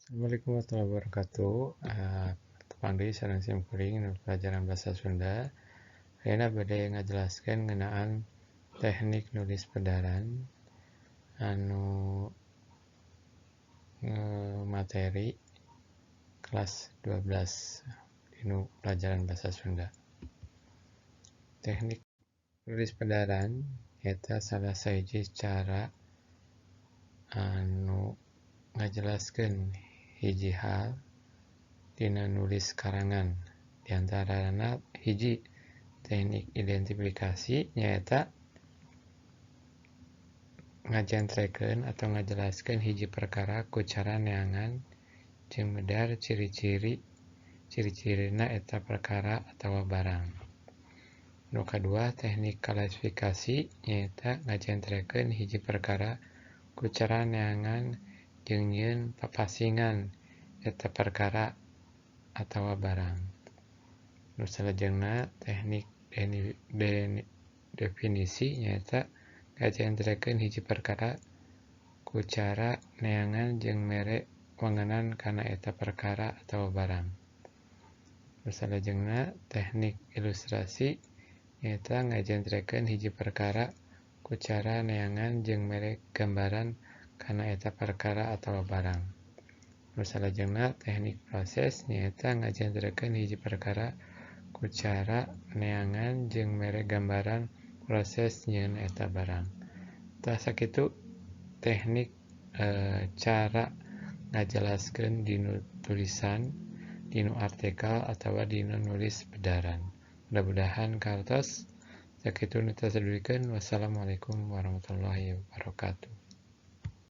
Assalamualaikum warahmatullahi wabarakatuh. Tepang deui sareng sim kuring dina pelajaran bahasa Sunda. Ayeuna bade ngajelaskeun ngeunaan teknik nulis pedaran anu materi kelas 12 dinu pelajaran bahasa Sunda. Teknik nulis pedaran nyaeta salah sahiji cara anu ngajelaskeun hiji hal dina nulis karangan. Diantarana hiji teknik identifikasi nyaeta ngajentrekeun atau ngajelaskeun hiji perkara ku cara neangan jeung medar ciri-cirina eta perkara atawa barang. Nu kadua, teknik klasifikasi nyaeta ngajentrekeun hiji perkara ku cara neangan jeung nyieun papasingan eta perkara atawa barang. Nu salajengna, teknik definisi nyaeta ngajentrekeun hiji perkara ku cara neangan jeung mere wangenan kana eta perkara atawa barang. Nu salajengna, teknik ilustrasi nyaeta ngajentrekeun hiji perkara ku cara neangan jeung mere gambaran kana eta perkara atawa barang. Nu salajengna, teknik proses nyaeta ngajentrekeun hiji perkara ku cara neangan jeung mere gambaran proses nyieun eta barang. Tah, sakitu teknik cara ngajelaskeun dinu tulisan, dinu artikel atawa dinu nulis pedaran. Mudah-mudahan kartos. Sakitu nu tiasa dibikeun. Wassalamualaikum warahmatullahi wabarakatuh.